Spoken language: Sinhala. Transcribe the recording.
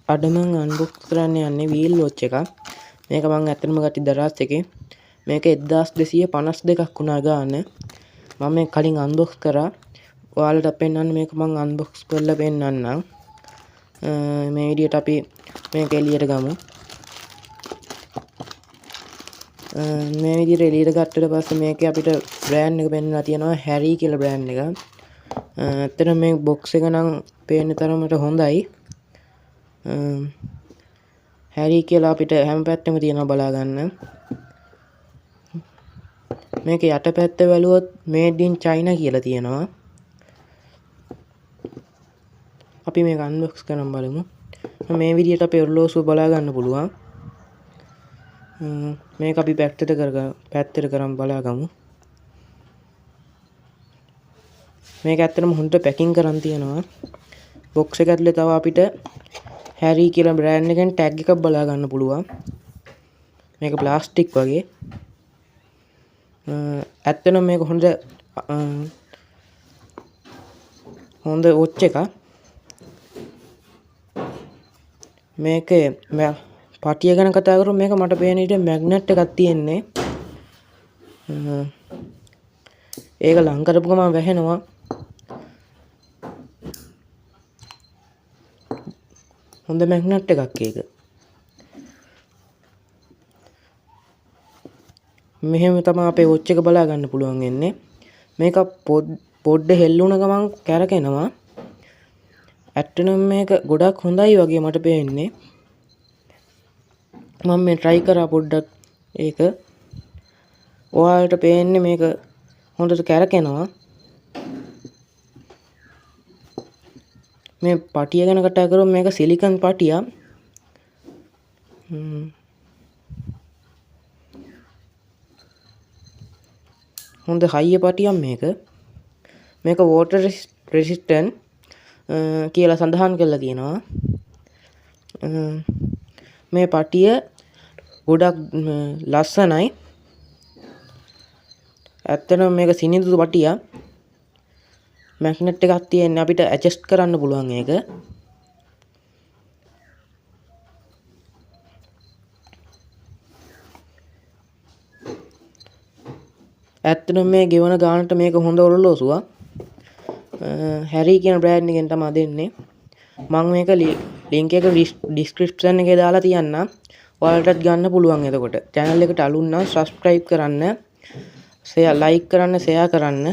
අද මං අන්බොක්ස් කරන්න යන්නේ වීල් වොච් එකක්. මේක මං ඇත්තටම ගත්තේ දරාස් එකේ. මේක 1252ක් වුණා ගාන. මම මේක කලින් අන්බොක්ස් කරා. ඔයාලට පෙන්වන්න මේක මං අන්බොක්ස් කරලා පෙන්වන්නම්. මේ විදියට අපි මේක එළියට ගමු. මේ විදියට එළියට ගත්තට පස්සේ මේකේ අපිට බ්‍රෑන්ඩ් එක පෙන්වලා තියෙනවා හැරි කියලා බ්‍රෑන්ඩ් එක. ඇත්තටම මේ බොක්ස් එක නම් පේන තරමට හොඳයි. හැරි කියලා අපිට හැම පැත්තෙම තියෙනවා බලා ගන්න. මේක යට පැත්ත බැලුවොත් මේඩ් ඉන් චයිනා කියලා තියෙනවා. අපි මේක අන්බොක්ස් කරන් බලමු. මේ විදියට අපේ ඔරලෝසුව බලා ගන්න පුළුවන්. මේක අපි පැත්තට කරන් බලාගමු. මේක ඇත්තටම හොඳට පැකින් කරන් තියෙනවා. බොක්ස් එක ඇතුලේ තව අපිට හැරි කියලා බ්‍රෑන්ඩ් එකෙන් ටැග් එකක් බලා ගන්න පුළුවන්. මේක ප්ලාස්ටික් වගේ. ඇත්තටම මේක හොඳ වොච් එකක්. මේකේ පටිය ගැන කතා කරොත් මේක මට පේන විදිහට මැග්නට් එකක් තියෙන්නේ. ඒක ලං කරපු ගමන් වැහෙනවා. හොඳ මැග්නට් එකක් ඒක. මෙහෙම තමයි අපේ වොච් එක බලා ගන්න පුළුවන් වෙන්නේ. මේක පොඩ්ඩ හෙල්ලුණ ගමන් කැරකෙනවා. ඇත්තටම මේක ගොඩක් හොඳයි වගේ මට පේන්නේ. මම මේ try කරා පොඩ්ඩක් ඒක. ඔයාලට පේන්නේ මේක හොඳට කැරකෙනවා. මේ පටිය ගැන කතා කරොත් මේක සිලිකන් පටියක්. හොඳ හයිය පටියක් මේක. මේක වෝටර් රෙසිස්ටන්ට් කියලා සඳහන් කරලා තියෙනවා. මේ පටිය ගොඩක් ලස්සනයි. ඇත්තටම මේක සිනිඳු පටියක්. මැග්නට් එකක් තියෙන්නේ අපිට ඇඩ්ජස්ට් කරන්න පුළුවන් ඒක. ඇත්තටම මේ ගෙවන ගානට මේක හොඳ ඔරලෝසුවක්. හැරි කියන බ්‍රෑන්ඩ් එකෙන් තමයි දෙන්නේ. මං මේක ලින්ක් එක ඩිස්ක්‍රිප්ෂන් එකේ දාලා තියන්නම්. ඔයාලටත් ගන්න පුළුවන් එතකොට. චැනල් එකට අලුත් නම් සබ්ස්ක්‍රයිබ් කරන්න, ලයික් කරන්න, ෂෙයා කරන්න.